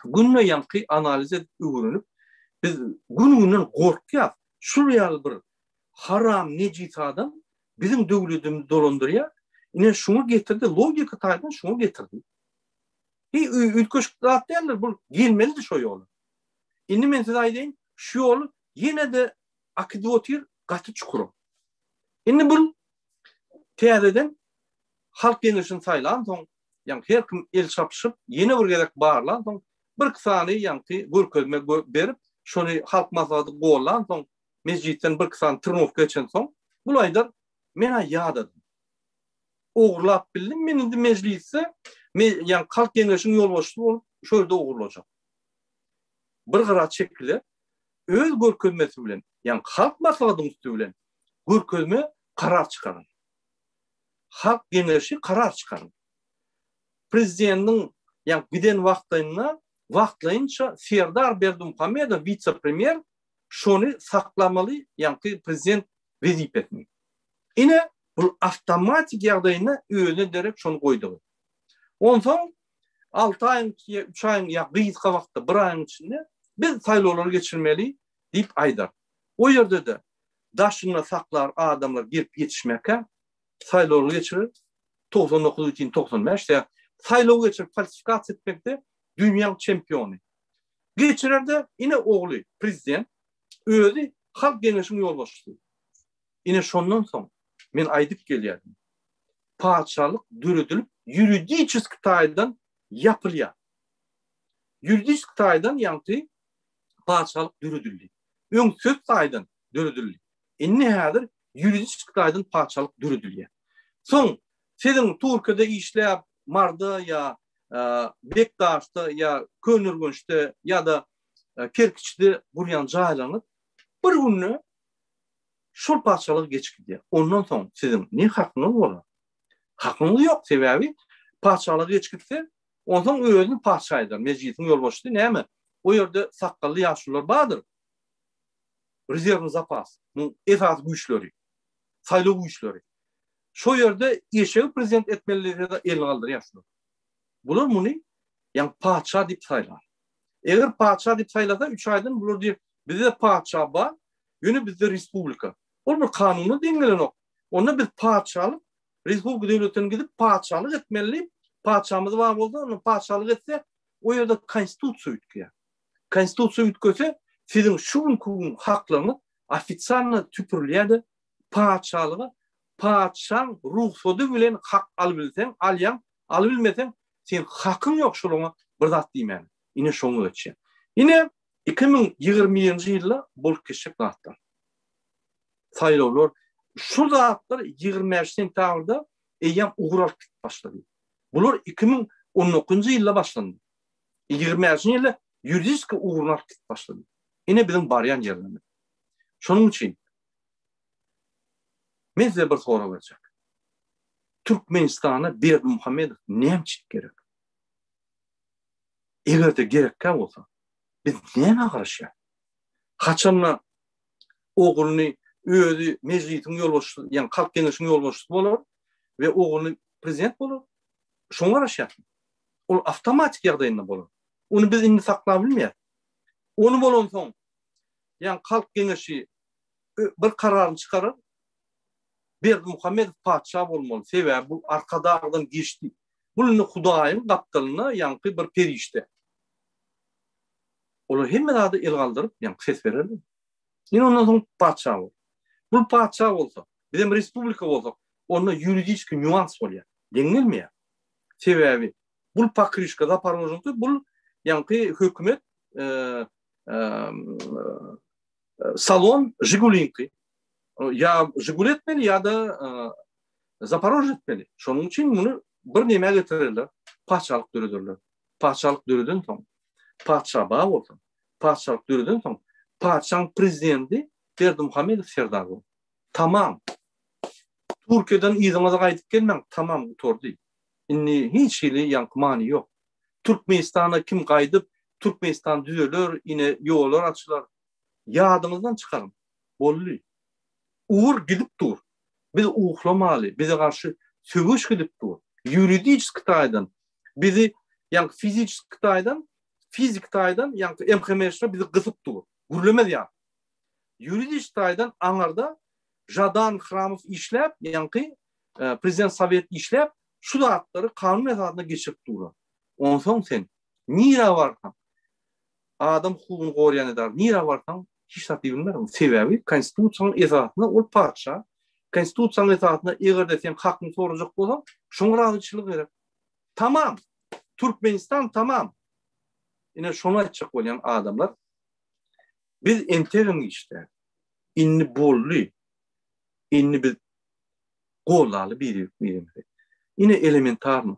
günde ýaňky analiz edip öwrenip, biz gün-günden gorkýas. Şul ýaly bir haram nejis adam biziň döwletimizi dolandyrýar. Ine şuňa getirdi, logika taýdan şuňa getirdi. Hi üýtgeşik zat däldir, bu gelmelidi şo ýola. Indi men size aýdaýyn, şu ýol ýene-de akydyp otyr gaty çukura. Indi bul täzeden halk geňeşini saýlan soň, ýaňky her kim el çapyşyp, ýene bir gezek barlan soň, birki sany ýaňky görkezme berip, şony halk maslahaty gollan soň, mejlisden birki sany trnowka geçen soň, bul aýdar, men-ä ýadadym. Ogurlap bildim, men indi mejlisde, ýaňky halk geňeşiniň ýolbaşçysy bolup, şo ýerde ogurlajak. Bir gyra çekiler, öz görkezmesi bilen, ýagny Halk Maslahatynyň üsti bilen görkezme karar çykarar. Halk Geňeşi karar çykarar. Prezidentiň ýagny giden wagtynda wagtlaýynça Serdar Berdimuhamedow wise-premýer şony saklamaly, ýagny prezident wezipesini. Ine, bu awtomatik ýagdaýynda özüne derek şony goýdugy. Onsoň 6 aýyň, 3 aýyň ýa gysga wagtda, 1 aýyň içinde biz saýlawlary geçirmeli diýip aýdar. O ýerde-de daşynda saklar adamlar gelip ýetişmekä saýlawlary geçirer. 99,95 ýa saýlaw geçirip falsifikasiýa etmekde dünýäň çempiony. Geçirer-de ine ogly prezident özi halk geňeşiň ýolbaşçysy. Ine şondan soň men aýdyp gelýärdim. Patyşalyk döredilip ýuridiçeski taýdan ýapylýar. Ýuridiçeski taýdan ýaňky patyşalyk döredildi. Öň söz taýdan döredildi. Indi häzir ýuridiçeski taýdan patyşalyk döredilýär. Soň siziň Türkiýede işläp Marda ýa Bekdaşda ýa Köneürgençde ýa-da Kerkiçde gurýan jaýlaryňyz bir günde şol patyşalyga geçip gidýär. Ondan soň siziň ne hakyňyz bolar? Hakyňyz ýok, sebäbi patyşalyga geçip gitse, onsoň özüni patyşa eder. Mejlisiň ýolbaşçysy näme? O ýerde sakgally ýaşulular bardyr. Rezerwny zapas, muň esasy güýçleri, saýlaw güýçleri. Şo ýerde eşegi prezident etmeli diýse-de elini galdyrýar şular. Bular muny ýaňy patyşa diýip saýlar. Eger patyşa diýip saýlasa, üç aýdan bular diýer, bizde patyşa bar, ýöne bizde respublika. Ol bir kanuna deň gelenok. Onda biz patyşalyk, respublika döwletine gidip patyşalyk etmeli diýip, patyşamyz bar bolsa, onda patyşalyk etse, o ýerde konstitusiýa üýtgeýär. Konstitusiýa üýtgese, siziň şu günki gün haklaryňyz ofitsialno tüpürilýär-de, patyşalyga patyşaň rugsady bilen hak alybilseň, alýaň, alybilmeseň, seň hakyň ýok şolaňa bir zat diýmäne. Ine şoňa geçýär. Ine 2021-nji ýylda bolup geçjek zatlar. Saýlawlar, şu zatlar 25 sentýabrda eýýäm ugur alyp gidip başlady. Bular 2019-njy ýylda başlandy. 25-nji ýylda ýuridiski ugruny alyp gidip başlady. Ine biziň barýan ýerlerimiz. Şonuň üçin Men size bir sorag berjek. Türkmenistana Berdimuhamedow näme üçin gerek? Eger-de gerekkä bolsa, biz nämä garaşýas? Haçanda ogluny özi mejlisiň ýolbaşçysy, ýagny Halk Geňeşiniň ýolbaşçysy bolar we ogluny prezident bolar, şoňa garaşýas. Ol awtomatik ýagdaýynda bolar. Ony biz indi saklap bilmeýäs. Ony bolansoň, ýagny Halk Geňeşi bir kararyny çykarar, Berdimuhamedow patyşa bolmaly, sebäbi bu Arkadagdan geçdi. Bu indi Hudaýyň gapdalynda ýaňky bir perişde. Olar hemme zada el galdyryp, ýaňky ses bererler. Indi ondan soň patyşa bolar. Bu patyşa bolsa, bizem respublika bolsak, onda ýuridiski nýuans bolýar. Deň gelmeýär. Sebäbi bul pokryşka Zaporožnyňky, bul ýaňky hökümet salon Žiguliňki. Ýa Žigul etmeli ýa-da Zaporož etmeli. Şonuň üçin muny bir nämä getirerler, patyşalyk dörederler. Patyşalyk döreden soň, patyşa bar bolsa, patyşalyk döreden soň, patyşaň prezidenti Berdimuhamedow serdar bolar. Tamam. Türkiýeden yzyňyza gaýdyp gelmäň, tamam gutardy. Indi hiç hili ýaňky many ýok. Türkmenistana kim gaýdyp, Türkmenistan düzeler, ine ýollar açylar. Ýadyňyzdan çykaryň. Boldy. Ugur gidip dur. Biz uhlamaly, bize garşy söweş gidip dur. Ýuridiçeski taýdan bizi, ýaňky fiziçeski taýdan, fiziki taýdan ýaňky MHM-şler bizi gysyp dur. Gürlemez ýaly. Ýuridiçeski taýdan aňarda Žadan Hramow işläp, ýaňky prezident sowet işläp, şu zatlary kanun esasynda geçirip durlar. Onsoň sen nirä barsaň, adam hukugyny goraýan edara, nirä barsaň, hiç zat diýip bilmersiň. Sebäbi konstitusiýanyň esasynda ol patyşa, konstitusiýanyň esasynda eger-de sen hakyňy sorajak bolsaň, şoň razyçylygy gerek. Tamam. Türkmenistan tamam. Ine şony aýtjak bolýan adamlar. Biz entegem işde. Indi boldy. Indi biz gollaly biri-birimizi. Ine elementarny.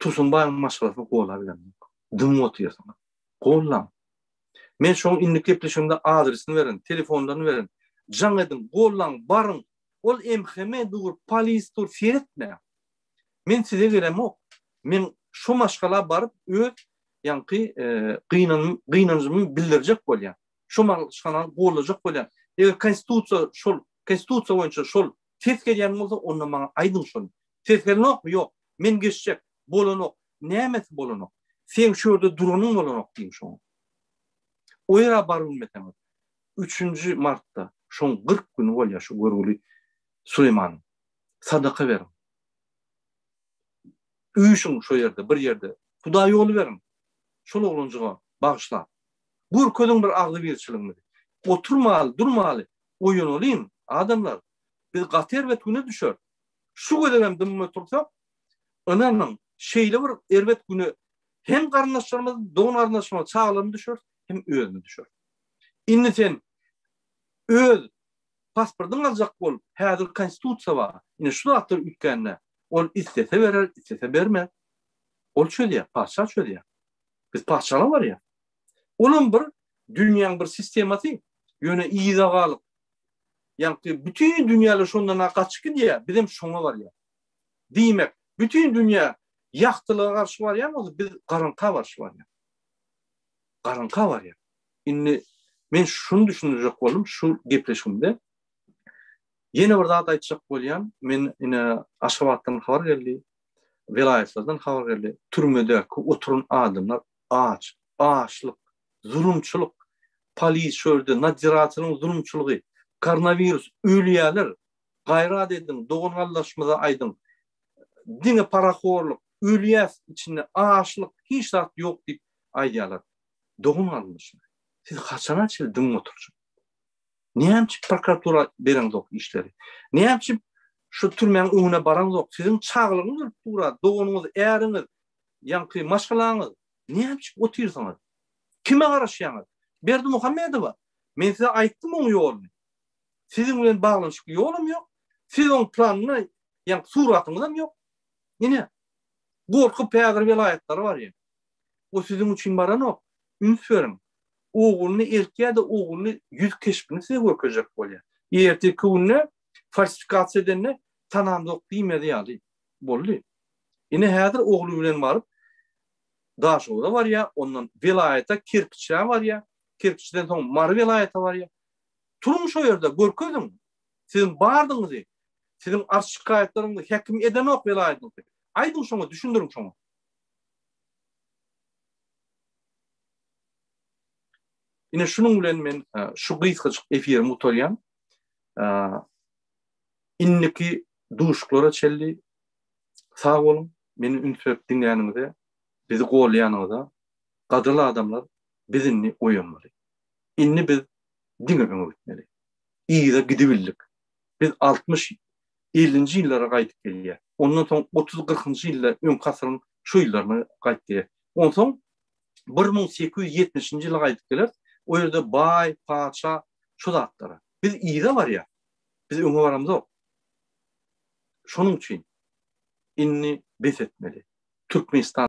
Tursunbaýyň maşgalasyny gollap bilemok. Dymyp otyrsyňyz. Gollaň. Men şoň indiki gepleşigimde adresini berin, telefonlaryny berin. Jaň ediň, gollaň, baryň. Ol MHM dur, polis dur, seretmäň. Men size gelemok. Men şo maşgala baryp öz ýaňky gynanjymy bildirjek bolýan. Şo maşgalany gollajak bolýan. Eger konstitusiýa şol konstitusiýa boýunça şol ses gelýän bolsa onda maňa aýdyň şony. Ses gelenokmy? Ýok. Men geçjek. Bolanok. Nämesi bolanok? Seň şu ýerde duranyň bolanok diýiň şoňa. O ýere baryp bilmeseňiz, üçünji martda şoň 40 güni bolýar şu görgüli Süleýmanyň. Sadaka beriň. Üýşüň şo ýerde, bir ýerde. Hudaý ýoly beriň. Şol oglanjyga bagyşlap. Görkeziň bir agzybirçiligiňizi. Oturmaly, durmaly, oýanalyň, adamlar. Biz gaty erbet güne düşeris. Şu gezegem dymyp otursak, ynanyň, şeýle bir erbet güne hem garyndaşlarymyz, dogan-garyndaşlarymyz, çagalarymyz düşeris, hem özümiz düşeris. Indi sen öz pasportyňy aljak bolup, häzir konstitusiýa bar. Indi şu zatlar üýtgände, ol islese berer, islese bermez. Ol çözýär, patyşa çözýär. Biz patyşalyga barýas. Olam bir dünýäň bir sistemasy, ýöne yza galyp, ýaňky bütin dünýäler şondan-a gaçyp gidýär, bizem şoňa barýas. Diýmek, bütin dünýä ýagtylyga garşy barýan bolsa, biz garaňka garşy barýas. Garaňka barýas. Indi men şuny düşündirjek boldum şu gepleşigimde. Ýene bir zat aýtjak bolýan, men ine Aşgabatdan habar geldi, welaýatlardan habar geldi. Türmedäki oturan adamlar aç, açlyk, zulumçylyk, polis şu ýerde, nadziratelniň zulumçylygy, koronawirus, ölýärler. Gaýrat ediň, dogan-garyndaşymyza aýdyň. Diňe parahorluk, ölýäs içinde açlyk, hiç zat ýok diýip aýdýarlar. Dogan-garyndaşlar, siz haçana çenli dymyp oturjak? Näme üçin prokuratura bereňzok işleri? Näme üçin şu türmäň öňüne baraňzok? Siziň çagalaryňyz ölüp dur-a, doganyňyz, äriňiz, ýaňky maşgalaňyz. Näme üçin otyrsyňyz? Kime garaşýaňyz? Berdimuhamedowa, men size aýtdym oň ýoluny. Siziň bilen baglanyşykly ýolam ýok. Siz oň planyna, ýaňky suratyňyzam ýok. Ine, gorkup häzir welaýatlara barýar. O siziň üçin baranok. Üns beriň. Ogluny eltýär-de, ogluny ýüz keşbini size görkezjek bolýar. Ertirki günde falsifikasiýa edende tanamzok diýmez ýaly boldy. Ine häzir ogly bilen baryp. Daşoguza barýar, ondan welaýata Kerkiçä barýar, Kerkiçden soň Mary welaýata barýar. Turuň şo ýerde, görkeziň. Siziň bardygyňyzy, siziň arz-şikaýatlaryňyzy häkim edenok welaýatyňky. Aýdyň şoňa, düşündiriň şoňa. Ine şunuň bilen men şu gysgajyk efirimi gutarýan. Indiki duşuşyklara çenli sag boluň. Meni üns berip diňläniňize, bizi golýanyňyza gadyrly adamlar biz indi oýanmaly. Indi biz diňe öňe gitmeli. Yza gidibildik. Biz 60 50-nji ýyllara gaýdyp gelýär. Ondan soň 30-40-njy ýylda öňki asyryň şu ýyllaryna gaýdyp gelýär. Onsoň 1870-nji ýyla gaýdyp geleris. O ýerde baý, patyşa şu zatlara. Biz yza barýas. Biz öňe baramzok. Şonuň üçin indi bes etmeli. Türkmenistan.